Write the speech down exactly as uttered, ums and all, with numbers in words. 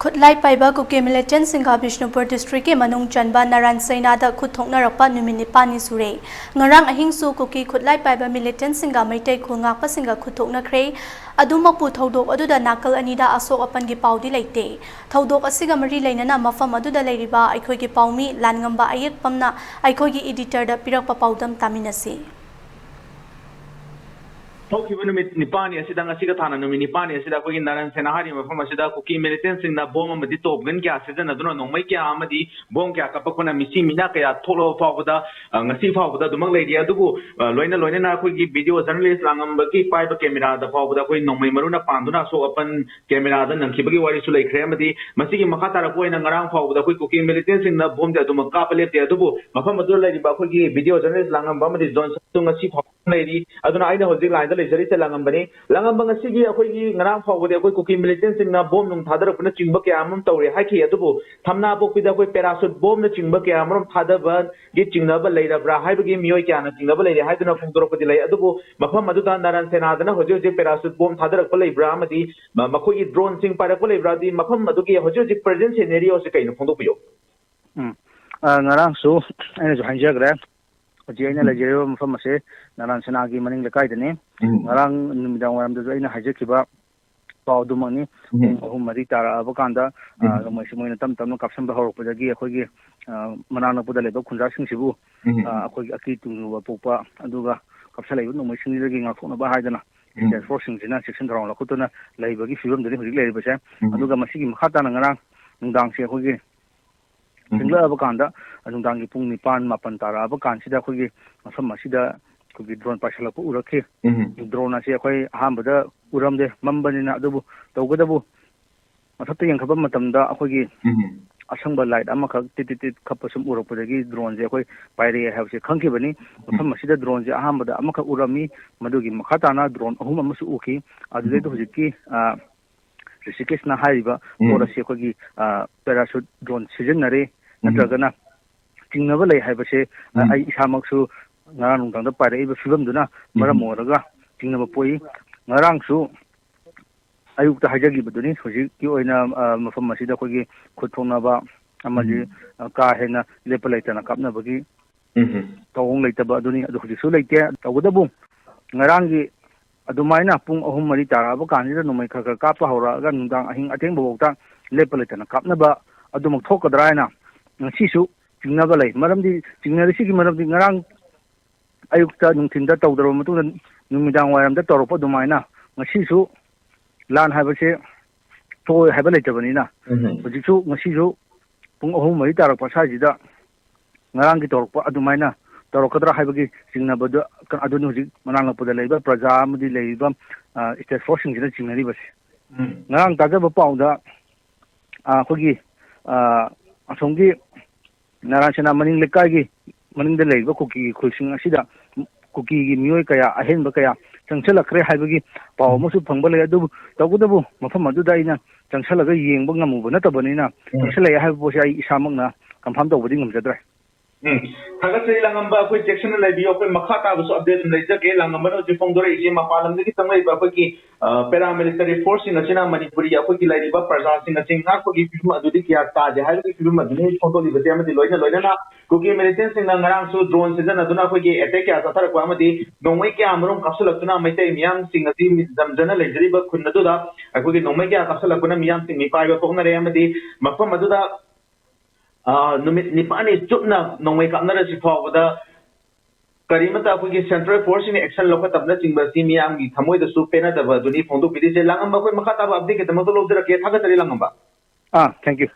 ꯈꯨꯠꯂꯥꯏ ꯄꯥꯏꯕ ꯀꯨꯀꯤ ꯃꯤꯂꯤꯇꯦꯟꯠꯁꯤꯡꯒ ꯕꯤꯁꯅꯨꯄꯨꯔ ꯗꯤꯁꯇ꯭ꯔꯤꯛꯀꯤ ꯃꯅꯨꯡ ꯆꯟꯕ ꯅꯥꯔꯥꯟ ꯁꯦꯅꯥꯗ ꯈꯨꯠ ꯊꯣꯛꯅꯔꯛꯄ ꯅꯨꯃꯤꯠ ꯅꯤꯄꯥꯜꯅꯤ ꯁꯨꯔꯦ꯫ ꯉꯔꯥꯡ ꯑꯍꯤꯡꯁꯨ ꯀꯨꯀꯤ ꯈꯨꯠꯂꯥꯏ ꯄꯥꯏꯕ ꯃꯤꯂꯤꯇꯦꯟꯠꯁꯤꯡꯒ ꯃꯩꯇꯩ ꯈꯨꯜ ꯉꯥꯛꯄꯁꯤꯡꯒ ꯈꯨꯠ ꯊꯣꯛꯅꯈ꯭ꯔꯦ꯫ ꯑꯗꯨꯃꯛꯄꯨ ꯊꯧꯗꯣꯛ ꯑꯗꯨꯗ ꯅꯥꯀꯜ ꯑꯅꯤꯗ ꯑꯁꯣꯛ ꯑꯄꯟꯒꯤ ꯄꯥꯎꯗꯤ ꯂꯩꯇꯦ꯫ ꯊꯧꯗꯣꯛ ꯑꯁꯤꯒ ꯃꯔꯤ ꯂꯩꯅꯅ ꯃꯐꯝ ꯑꯗꯨꯗ ꯂꯩꯔꯤꯕ ꯑꯩꯈꯣꯏꯒꯤ ꯄꯥꯎꯃꯤ ꯂꯥꯟꯉꯝꯕ ꯑꯌꯦꯛꯄꯝꯅ ꯑꯩꯈꯣꯏꯒꯤ ꯏꯗꯤꯇꯔꯗ ꯄꯤꯔꯛꯄ ꯄꯥꯎꯗꯝ ꯇꯥꯃꯤꯟꯅꯁꯤ꯫ ꯍꯧꯈꯤꯕ ꯅꯨꯃꯤꯠ ꯅꯤꯄꯥꯜꯅꯤ ꯑꯁꯤꯗ, ꯉꯁꯤꯒ ꯊꯥꯅ ꯅꯨꯃꯤꯠ ꯅꯤꯄꯥꯜꯅꯤ ꯑꯁꯤꯗ ꯑꯩꯈꯣꯏꯒꯤ ꯅꯥꯔꯥꯟ ꯁꯦꯅꯥ ꯍꯥꯏꯔꯤꯕ ꯃꯐꯝ ꯑꯁꯤꯗ ꯀꯨꯀꯤ ꯃꯤꯂꯤꯇꯦꯟꯠꯁꯤꯡꯅ ꯕꯣꯝ ꯑꯃꯗꯤ ꯇꯣꯞ ꯒꯟ ꯀꯌꯥ ꯁꯤꯖꯤꯟꯅꯗꯨꯅ ꯅꯣꯡꯃꯩ ꯀꯌꯥ ꯑꯃꯗꯤ ꯕꯣꯝ ꯀꯌꯥ ꯀꯥꯞꯄꯛꯄꯅ ꯃꯤꯁꯤ ꯃꯤꯅꯥ ꯀꯌꯥ ꯊꯣꯛꯂꯕ ꯐꯥꯎꯕꯗ, ꯑ, ꯉꯁꯤ ꯐꯥꯎꯕꯗ ꯑꯗꯨꯃꯛ ꯂꯩꯔꯤ꯫ ꯑꯗꯨꯕꯨ, ꯑ, ꯂꯣꯏꯅ ꯂꯣꯏꯅꯅ ꯑꯩꯈꯣꯏꯒꯤ ꯚꯤꯗꯤꯑꯣ ꯖꯔꯅꯦꯂꯤꯁ ꯂꯥꯡꯉꯝꯕꯒꯤ ꯄꯥꯏꯕ ꯀꯦꯃꯦꯔꯥꯗ ꯐꯥꯎꯕꯗ ꯑꯩꯈꯣꯏ ꯅꯣꯡꯃꯩ ꯃꯔꯨꯅ ꯄꯥꯟꯗꯨꯅ ꯑꯁꯣꯛ ꯑꯄꯟ ꯀꯦꯃꯦꯔꯥꯗ ꯅꯪꯈꯤꯕꯒꯤ ꯋꯥꯔꯤꯁꯨ ꯂꯩꯈ꯭ꯔꯦ꯫ ꯑꯃꯗꯤ ꯃꯁꯤꯒꯤ ꯃꯈꯥ ꯇꯥꯔꯛꯄ ꯑꯣꯏꯅ ꯉꯔꯥꯡ ꯐꯥꯎꯕꯗ ꯑꯩꯈꯣꯏ ꯀꯨꯀꯤ ꯃꯤꯂꯤꯇꯦꯟꯠꯁꯤꯡꯅ ꯕꯣꯝꯗꯤ ꯑꯗꯨꯃꯛ ꯀꯥꯞꯄ ꯂꯦꯞꯇꯦ꯫ ꯑꯗꯨꯕꯨ ꯃꯐꯝ ꯑꯗꯨꯗ ꯂꯩꯔꯤꯕ ꯑꯩꯈꯣꯏꯒꯤ ꯚꯤꯗꯤꯑꯣ ꯖꯔꯅꯦꯂꯤꯁ ꯂꯥꯡꯉꯝꯕ ꯑꯃꯗꯤ ꯖꯣꯟꯁꯟꯁꯨ ꯉꯁꯤ ꯐꯥꯎꯕ ꯂꯩꯔꯤ꯫ ꯑꯗꯨꯅ ꯑꯩꯅ ꯍꯧꯖꯤꯛ ꯂꯥꯏꯟꯗ ꯂꯩꯖꯔꯤꯁꯦ ꯂꯥꯡꯉꯝꯕꯅꯤ꯫ ꯂꯥꯡꯉꯝꯕ, ꯉꯁꯤꯒꯤ ꯑꯩꯈꯣꯏꯒꯤ ꯉꯔꯥꯡ ꯐꯥꯎꯕꯗꯤ ꯑꯩꯈꯣꯏ ꯀꯨꯀꯤ ꯃꯤꯂꯤꯇꯦꯟꯠꯁꯤꯡꯅ ꯕꯣꯝ ꯅꯨꯡ ꯊꯥꯗꯔꯛꯄꯅꯆꯤꯡꯕ ꯀꯌꯥ ꯑꯃ ꯇꯧꯔꯦ ꯍꯥꯏꯈꯤ꯫ ꯑꯗꯨꯕꯨ ꯊꯝꯅꯥꯄꯣꯛꯄꯤꯗ ꯑꯩꯈꯣꯏ ꯄꯦꯔꯥꯁꯨꯠ ꯕꯣꯝꯅꯆꯤꯡꯕ ꯀꯌꯥ ꯑꯃꯔꯣꯝ ꯊꯥꯗꯕꯒꯤ ꯆꯤꯡꯅꯕ ꯂꯩꯔꯕ꯭ꯔꯥ ꯍꯥꯏꯕꯒꯤ ꯃꯤꯑꯣꯏ ꯀꯌꯥꯅ ꯆꯤꯡꯅꯕ ꯂꯩꯔꯦ ꯍꯥꯏꯗꯨꯅ ꯐꯣꯡꯗꯣꯔꯛꯄꯗꯤ ꯂꯩ꯫ ꯑꯗꯨꯕꯨ ꯃꯐꯝ ꯑꯗꯨꯗ ꯅꯥꯔꯥꯟ ꯁꯦꯅꯥꯗꯅ ꯍꯧꯖꯤꯛ ꯍꯧꯖꯤꯛ ꯄꯦꯔꯥꯁꯨꯠ ꯕꯣꯝ ꯊꯥꯗꯔꯛꯄ ꯂꯩꯕ꯭ꯔꯥ ꯑꯃꯗꯤ ꯃ-, ꯃꯈꯣꯏꯒꯤ ꯗ꯭ꯔꯣꯟꯁꯤꯡ ꯄꯥꯏꯔꯛꯄ ꯂꯩꯕ꯭ꯔꯥ, ꯑꯃꯗꯤ ꯃꯐꯝ ꯑꯗꯨꯒꯤ ꯍꯧꯖꯤꯛ ꯍꯧꯖꯤꯛ ꯄ꯭ꯔꯦꯖꯦꯟ ꯁꯤꯅꯦꯔꯤꯑꯣꯁꯤ ꯀꯩꯅꯣ, ꯐꯣꯡꯗꯣꯛꯄꯤꯌꯨ꯫ ꯎꯝ꯫ ꯑ, ꯉꯔꯥꯡꯁꯨ ꯑꯩꯅꯁꯨ ꯍꯥꯏꯖꯈ꯭ꯔꯦ, ꯍꯧꯖꯤꯛ ꯑꯩꯅ ꯂꯩꯖꯔꯤꯕ ꯃꯐꯝ ꯑꯁꯦ ꯅꯥꯔꯥꯟ ꯁꯦꯅꯥꯒꯤ ꯃꯅꯤꯡ ꯂꯩꯀꯥꯏꯗꯅꯤ꯫ ꯎꯝ꯫ ꯉꯔꯥꯡ ꯅꯨꯃꯤꯗꯥꯡ ꯋꯥꯏꯔꯝꯗꯁꯨ ꯑꯩꯅ ꯍꯥꯏꯖꯈꯤꯕ ꯄꯥꯎ ꯑꯗꯨꯃꯛꯅꯤ꯫ ꯎꯝ꯫ ꯄꯨꯡ ꯑꯍꯨꯝ ꯃꯔꯤ ꯇꯥꯔꯛꯑꯕ ꯀꯥꯟꯗ, ꯑ, ꯎꯝ꯫ ꯅꯣꯡꯃꯩꯁꯦ ꯃꯣꯏꯅ ꯇꯞ ꯇꯞꯅ ꯀꯥꯞꯁꯤꯟꯕ ꯍꯧꯔꯛꯄꯗꯒꯤ ꯑꯩꯈꯣꯏꯒꯤ, ꯑ, ꯃꯅꯥꯛ ꯅꯛꯄꯗ ꯂꯩꯕ ꯈꯨꯟꯖꯥꯁꯤꯡꯁꯤꯕꯨ, ꯎꯝ꯫ ꯑ, ꯑꯩꯈꯣꯏꯒꯤ ꯑꯀꯤ ꯇꯨꯖꯨꯕ ꯄꯣꯛꯄ, ꯑꯗꯨꯒ ꯀꯥꯞꯁꯤꯜꯂꯛꯏꯕ ꯅꯣꯡꯃꯩꯁꯤꯡꯁꯤꯗꯒꯤ ꯉꯥꯛꯊꯣꯛꯅꯕ ꯍꯥꯏꯗꯅ ꯎꯝ꯫ ꯁ꯭ꯇꯦꯠ ꯐꯣꯔꯁꯁꯤꯡꯁꯤꯅ ꯆꯦꯛꯁꯤꯟ ꯊꯧꯔꯥꯡ ꯂꯧꯈꯠꯇꯨꯅ ꯂꯩꯕꯒꯤ ꯐꯤꯕꯝꯗꯨꯅꯤ ꯍꯧꯖꯤꯛ ꯂꯩꯔꯤꯕꯁꯦ꯫ ꯎꯝ꯫ ꯑꯗꯨꯒ ꯃꯁꯤꯒꯤ ꯃꯈꯥ ꯇꯥꯅ ꯉꯔꯥꯡ ꯅꯨꯡꯗꯥꯡꯁꯦ ꯑꯩꯈꯣꯏꯒꯤ ꯎꯝ꯫ ꯊꯦꯡꯂꯛꯑꯕ ꯀꯥꯟꯗ ꯅꯨꯡꯗꯥꯡꯒꯤ ꯄꯨꯡ ꯅꯤꯄꯥꯟ, ꯃꯥꯄꯟ ꯇꯥꯔꯛꯑꯕ ꯀꯥꯟꯁꯤꯗ ꯑꯩꯈꯣꯏꯒꯤ ꯃꯐꯝ ꯑꯁꯤꯗ ꯑꯩꯈꯣꯏꯒꯤ ꯗ꯭ꯔꯣꯟ ꯄꯥꯏꯁꯤꯜꯂꯛꯄ ꯎꯔꯛꯈꯤ꯫ ꯎꯝ꯫ ꯗ꯭ꯔꯣꯟ ꯑꯁꯤ ꯑꯩꯈꯣꯏ ꯑꯍꯥꯟꯕꯗ ꯎꯔꯝꯗꯦ, ꯃꯝꯕꯅꯤꯅ, ꯑꯗꯨꯕꯨ ꯇꯧꯒꯗꯕꯨ ꯃꯊꯛꯇ ꯌꯦꯡꯈꯠꯄ ꯃꯇꯝꯗ ꯑꯩꯈꯣꯏꯒꯤ ꯎꯝ꯫ ꯑꯁꯪꯕ ꯂꯥꯏꯠ ꯑꯃꯈꯛ ꯇꯤꯠ ꯇꯤꯠ ꯇꯤꯠ ꯈꯞꯄ ꯁꯨꯝ ꯎꯔꯛꯄꯗꯒꯤ ꯗ꯭ꯔꯣꯟꯁꯦ ꯑꯩꯈꯣꯏ ꯄꯥꯏꯔꯛꯑꯦ ꯍꯥꯏꯕꯁꯦ ꯈꯪꯈꯤꯕꯅꯤ꯫ ꯎꯝ꯫ ꯃꯐꯝ ꯑꯁꯤꯗ ꯗ꯭ꯔꯣꯟꯁꯦ ꯑꯍꯥꯟꯕꯗ ꯑꯃꯈꯛ ꯎꯔꯝꯃꯤ, ꯃꯗꯨꯒꯤ ꯃꯈꯥ ꯇꯥꯅ ꯗ꯭ꯔꯣꯟ ꯑꯍꯨꯝ ꯑꯃꯁꯨ ꯎꯈꯤ꯫ ꯑꯗꯨꯗꯩꯗ ꯎꯝ꯫ ꯍꯧꯖꯤꯛꯀꯤ, ꯑ, ꯍ꯭ꯔꯤꯁꯤꯀꯦꯁꯅ ꯍꯥꯏꯔꯤꯕ ꯎꯝ꯫ ꯄꯣꯠ ꯑꯁꯤ ꯑꯩꯈꯣꯏꯒꯤ, ꯑ, ꯄꯦꯔꯥꯁꯨꯠ ꯗ꯭ꯔꯣꯟ ꯁꯤꯖꯤꯟꯅꯔꯦ, ꯎꯝ꯫ ꯅꯠꯇ꯭ꯔꯒꯅ ꯆꯤꯡꯅꯕ ꯂꯩ ꯍꯥꯏꯕꯁꯦ, ꯑ, ꯎꯝ꯫ ꯑꯩ ꯏꯁꯥꯃꯛꯁꯨ ꯉꯔꯥꯡ ꯅꯨꯡꯗꯥꯡꯗ ꯄꯥꯏꯔꯛꯏꯕ ꯐꯤꯕꯝꯗꯨꯅ ꯃꯔꯝ ꯎꯝ꯫ ꯑꯣꯏꯔꯒ ꯆꯤꯡꯅꯕ ꯄꯣꯛꯏ꯫ ꯉꯔꯥꯡꯁꯨ ꯑꯌꯨꯛꯇ ꯍꯥꯏꯖꯈꯤꯕꯗꯨꯅꯤ꯫ ꯍꯧꯖꯤꯛꯀꯤ ꯑꯣꯏꯅ, ꯑ, ꯃꯐꯝ ꯑꯁꯤꯗ ꯑꯩꯈꯣꯏꯒꯤ ꯈꯨꯠ ꯊꯣꯛꯅꯕ ꯑꯃꯗꯤ, ꯎꯝ꯫ ꯑ, ꯀꯥ ꯍꯦꯟꯅ ꯂꯦꯞꯄ ꯂꯩꯇꯅ ꯀꯥꯞꯅꯕꯒꯤ ꯎꯝ꯫ ꯊꯧꯑꯣꯡ ꯂꯩꯇꯕ ꯑꯗꯨꯅꯤ꯫ ꯑꯗꯨ ꯍꯧꯖꯤꯛꯁꯨ ꯂꯩꯇꯦ꯫ ꯇꯧꯕꯇꯕꯨ ꯉꯔꯥꯡꯒꯤ ꯑꯗꯨꯃꯥꯏꯅ ꯄꯨꯡ ꯑꯍꯨꯝ ꯃꯔꯤ ꯇꯥꯔꯛꯑꯕ ꯀꯥꯟꯁꯤꯗ ꯅꯣꯡꯃꯩ ꯈꯔ ꯈꯔ ꯀꯥꯞꯄ ꯍꯧꯔꯛꯑꯒ ꯅꯨꯡꯗꯥꯡ ꯑꯍꯤꯡ ꯑꯊꯦꯡꯕꯐꯥꯎꯗ ꯂꯦꯞꯄ ꯂꯩꯇꯅ ꯀꯥꯞꯅꯕ ꯑꯗꯨꯃꯛ ꯊꯣꯛꯀꯗ꯭ꯔꯥ ꯍꯥꯏꯅ ꯉꯁꯤꯁꯨ ꯆꯤꯡꯅꯕ ꯂꯩ꯫ ꯃꯔꯝꯗꯤ, ꯆꯤꯡꯅꯔꯤꯁꯤꯒꯤ ꯃꯔꯝꯗꯤ ꯉꯔꯥꯡ ꯑꯌꯨꯛꯇ ꯅꯨꯡꯊꯤꯟꯗ ꯇꯧꯗ꯭ꯔꯕ ꯃꯇꯨꯡꯗ ꯅꯨꯃꯤꯗꯥꯡ ꯋꯥꯏꯔꯝꯗ ꯇꯧꯔꯛꯄ ꯑꯗꯨꯃꯥꯏꯅ ꯉꯁꯤꯁꯨ ꯂꯥꯟ ꯍꯥꯏꯕꯁꯦ ꯊꯣꯛꯑꯣꯏ ꯍꯥꯏꯕ ꯂꯩꯇꯕꯅꯤꯅ, ꯎꯝ꯫ ꯍꯧꯖꯤꯛꯁꯨ ꯉꯁꯤꯁꯨ ꯄꯨꯡ ꯑꯍꯨꯝ ꯃꯔꯤ ꯇꯥꯔꯛꯄ ꯁ꯭ꯋꯥꯏꯁꯤꯗ ꯉꯔꯥꯡꯒꯤ ꯇꯧꯔꯛꯄ ꯑꯗꯨꯃꯥꯏꯅ ꯇꯧꯔꯛꯀꯗ꯭ꯔꯥ ꯍꯥꯏꯕꯒꯤ ꯆꯤꯡꯅꯕꯗꯨ, ꯑꯗꯨꯅꯤ ꯍꯧꯖꯤꯛ ꯃꯅꯥꯛ ꯅꯛꯄꯗ ꯂꯩꯔꯤꯕ ꯄ꯭ꯔꯖꯥ ꯑꯃꯗꯤ ꯂꯩꯔꯤꯕ, ꯑ, state force ꯁꯤꯡꯁꯤꯅ ꯆꯤꯡꯅꯔꯤꯕꯁꯦ꯫ ꯎꯝ꯫ ꯉꯔꯥꯡ ꯇꯥꯖꯕ ꯄꯥꯎꯗ, ꯑ, ꯑꯩꯈꯣꯏꯒꯤ, ꯑ, ꯑꯁꯣꯝꯒꯤ ꯅꯥꯔꯥꯟ ꯁꯦꯅꯥ ꯃꯅꯤꯡ ꯂꯩꯀꯥꯏꯒꯤ ꯃꯅꯤꯡꯗ ꯂꯩꯔꯤꯕ ꯀꯨꯀꯤꯒꯤ ꯈꯨꯜꯁꯤꯡ ꯑꯁꯤꯗ ꯀꯨꯀꯤꯒꯤ ꯃꯤꯑꯣꯏ ꯀꯌꯥ, ꯑꯍꯦꯟꯕ ꯀꯌꯥ ꯆꯪꯁꯤꯜꯂꯛꯈ꯭ꯔꯦ ꯍꯥꯏꯕꯒꯤ ꯄꯥꯎ ꯎꯝ꯫ ꯑꯃꯁꯨ ꯐꯪꯕ ꯂꯩ꯫ ꯑꯗꯨꯕꯨ ꯇꯧꯕꯇꯕꯨ ꯃꯐꯝ ꯑꯗꯨꯗ ꯑꯩꯅ ꯆꯪꯁꯤꯜꯂꯒ ꯌꯦꯡꯕ ꯉꯝꯃꯨꯕ ꯅꯠꯇꯕꯅꯤꯅ, ꯎꯝ꯫ ꯆꯪꯁꯤꯜꯂꯛꯑꯦ ꯍꯥꯏꯕ ꯄꯣꯠꯁꯦ ꯑꯩ ꯏꯁꯥꯃꯛꯅ confirm ꯇꯧꯕꯗꯤ ꯉꯝꯖꯗ꯭ꯔꯦ꯫ ꯎꯝ꯫ ꯊꯥꯒꯠꯆꯔꯤ ꯂꯥꯡꯉꯝꯕ, ꯑꯩꯈꯣꯏ ꯆꯦꯛꯁꯤꯟꯅ ꯂꯩꯕꯤꯌꯨ꯫ ꯑꯩꯈꯣꯏ ꯃꯈꯥ ꯇꯥꯕꯁꯨ update ꯑꯗꯨꯝ ꯂꯩꯖꯒꯦ꯫ ꯂꯥꯡꯉꯝꯕꯅ ꯍꯧꯖꯤꯛ ꯐꯣꯡꯗꯣꯔꯛꯏꯁꯦ ꯃꯄꯥꯟ ꯂꯝꯗꯒꯤ ꯆꯪꯂꯛꯏꯕ ꯑꯩꯈꯣꯏꯒꯤ, ꯑ, paramilitary force ꯁꯤꯡ ꯑꯁꯤꯅ ꯃꯅꯤꯄꯨꯔꯤ ꯑꯩꯈꯣꯏꯒꯤ ꯂꯩꯔꯤꯕ ꯄ꯭ꯔꯖꯥꯁꯤꯡ ꯑꯁꯤ ꯉꯥꯛꯄꯒꯤ ꯐꯤꯕꯝ ꯑꯗꯨꯗꯤ ꯀꯌꯥ ꯇꯥꯗꯦ ꯍꯥꯏꯕꯒꯤ ꯐꯤꯕꯝ ꯑꯗꯨꯅꯤ ꯐꯣꯡꯗꯣꯛꯂꯤꯕꯁꯦ꯫ ꯑꯃꯗꯤ ꯂꯣꯏꯅ ꯂꯣꯏꯅꯅ ꯀꯨꯀꯤ militant ꯁꯤꯡꯅ ꯉꯔꯥꯡꯁꯨ drone ꯁꯤꯖꯤꯟꯅꯗꯨꯅ ꯑꯩꯈꯣꯏꯒꯤ attack ꯀꯌꯥ ꯆꯠꯊꯔꯛꯄ ꯑꯃꯗꯤ ꯅꯣꯡꯃꯩ ꯀꯌꯥ ꯃꯔꯨꯝ ꯀꯥꯞꯁꯤꯜꯂꯛꯇꯨꯅ ꯃꯩꯇꯩ ꯃꯤꯌꯥꯝꯁꯤꯡ ꯑꯁꯤ ꯅꯤꯡꯖꯝꯖꯅ ꯂꯩꯖꯔꯤꯕ ꯈꯨꯟ ꯑꯗꯨꯗ ꯑꯩꯈꯣꯏꯒꯤ ꯅꯣꯡꯃꯩ ꯀꯌꯥ ꯀꯥꯞꯁꯤꯜꯂꯛꯄꯅ ꯃꯤꯌꯥꯝꯁꯤꯡ ꯃꯤꯄꯥꯏꯕ ꯊꯣꯛꯅꯔꯦ꯫ ꯑꯃꯗꯤ ꯃꯐꯝ ꯑꯗꯨꯗ ꯑꯥ, ꯅꯨꯃꯤꯠ ꯅꯤꯄꯥꯜꯅꯤ ꯆꯨꯞꯅ ꯅꯣꯡꯃꯩ ꯀꯥꯞꯅꯔꯁꯤ ꯐꯥꯎꯕꯗ ꯀꯔꯤꯃꯠꯇ ꯑꯩꯈꯣꯏꯒꯤ central force ꯁꯤꯡꯅ action ꯂꯧꯈꯠꯇꯕꯅꯆꯤꯡꯕ ꯑꯁꯤ ꯃꯤꯌꯥꯝꯒꯤ ꯊꯃꯣꯏꯗꯁꯨ ꯄꯦꯟꯅꯗꯕ ꯑꯗꯨꯅꯤ ꯐꯣꯡꯗꯣꯛꯄꯤꯔꯤꯁꯦ꯫ ꯂꯥꯡꯉꯝꯕ, ꯑꯩꯈꯣꯏ ꯃꯈꯥ ꯇꯥꯕ update ꯈꯤꯇꯃꯛꯇ ꯂꯧꯖꯔꯛꯀꯦ꯫ ꯊꯥꯒꯠꯆꯔꯤ, ꯂꯥꯡꯉꯝꯕ꯫ ꯑꯥ, thank you꯫